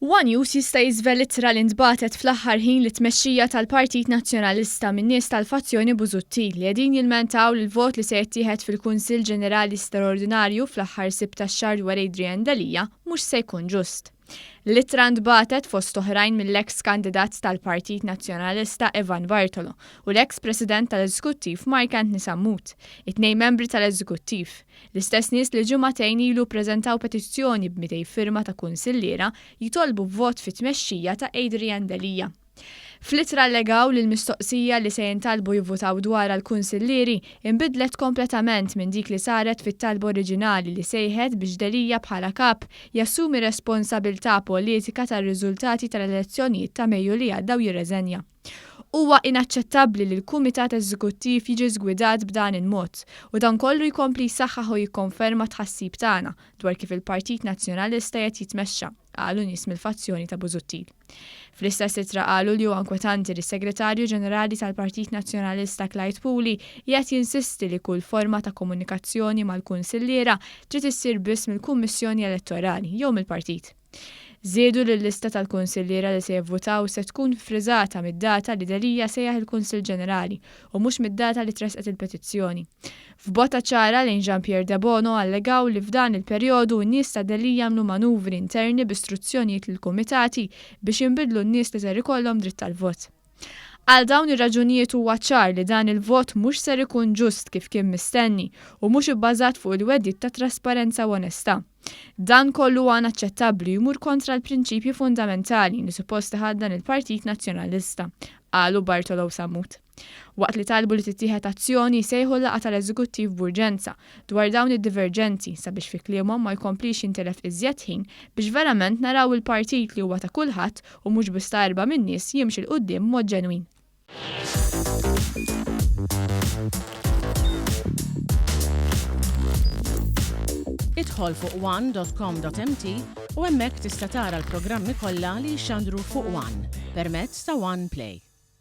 One News jista' jiżvel ittra li ntbagħtet fl-aħħar ħin lit-tmexxija tal-Partit Nazzjonalista minn nies tal-fazzjoni Busuttil li qegħdin jilmentaw li l-vot li se jittieħed fil-Kunsill Ġenerali Straordinarju fl-aħħar Sibt tax-xahar dwar Adrian Delia mhux se jkun ġust. L-ittra ntbagħtet fost oħrajn mill-eks kandidat tal-Partit Nazzjonalista Evan Bartolo u l-eks President tal-Eżekuttiv Mark Anthony Sammut, it-tnejn membri tal-Eżekuttiv, l-istess nies li ġimagħtejn ilu ppreżentaw petizzjoni b'200 firma ta' kunsilliera jitolbu vot fit-tmexxija ta' Adrian Delia. Fl-ittra allegaw li l-mistoqsija li se jintalbu jivvutaw dwarha l-kunsillieri inbidlet kompletament minn dik li saret fit-talba oriġinali li sejħet biex Delia bħala Kap jassumi responsabilità politika tar-riżultati tal-elezzjonijiet ta' Mejju li għadda u jirreżenja. Huwa inaċċettabbli li l-Kumitat Eżekuttiv jiġi żgwidat b'dan il-mod u dan kollu jkompli jsaħħaħ u jikkonferma t-tħassib tagħna dwar kif il-Partit Nazzjonalista qed jitmexxa, qalu nies mill-fazzjoni ta' Busuttil. Fl-istess ittra qalu li huwa inkwetanti li s-Segretarju Ġenerali tal-Partit Nazzjonalista Clyde Puli qiegħed jinsisti li kull forma ta' komunikazzjoni mal-kunsilliera trid issir biss mill-Kummissjoni Elettorali jew mill-partit. Żiedu li l-lista tal-kunsilliera li se jivvutaw se tkun ffriżata mid-data li Delia sejjaħ il-Kunsill Ġenerali u mhux mid-data li tressqet il-petizzjoni. F'botta ċara lejn Jean Pierre Debono allegaw li f'dan il-perjodu n-nies ta' Delia għamlu manuvri interni bi struzzjonijiet lill-kumitati biex jinbidlu n-nies li ser ikollhom dritt tal-vot. Għal dawn ir-raġunijiet huwa ċar li dan il-vot mhux ser ikun ġust kif kien mistenni u mhux ibbażat fuq il-wegħdiet ta' trasparenza u onestà. Dan kollu huwa inaċċettabbli u jmur kontra l-prinċipji fundamentali li suppost iħaddan il-Partit Nazzjonalista, qalu Bartolo u Sammut. Waqt li talbu li tittieħed azzjoni, sejħu laqgħa tal-Eżekuttiv b'urġenza dwar dawn id-diverġenzi sabiex fi kliemhom ma jkomplix jintilef iżjed ħin biex verament naraw il-partit li huwa ta' kulħadd u mhux biss ta' erbgħa min-nies jimxi 'l quddiem b'mod ġenwin. Idħol fuq one.com.mt u hemmhekk tista' tara l-programmi kollha li jixxandru fuq One permezz ta' One Play.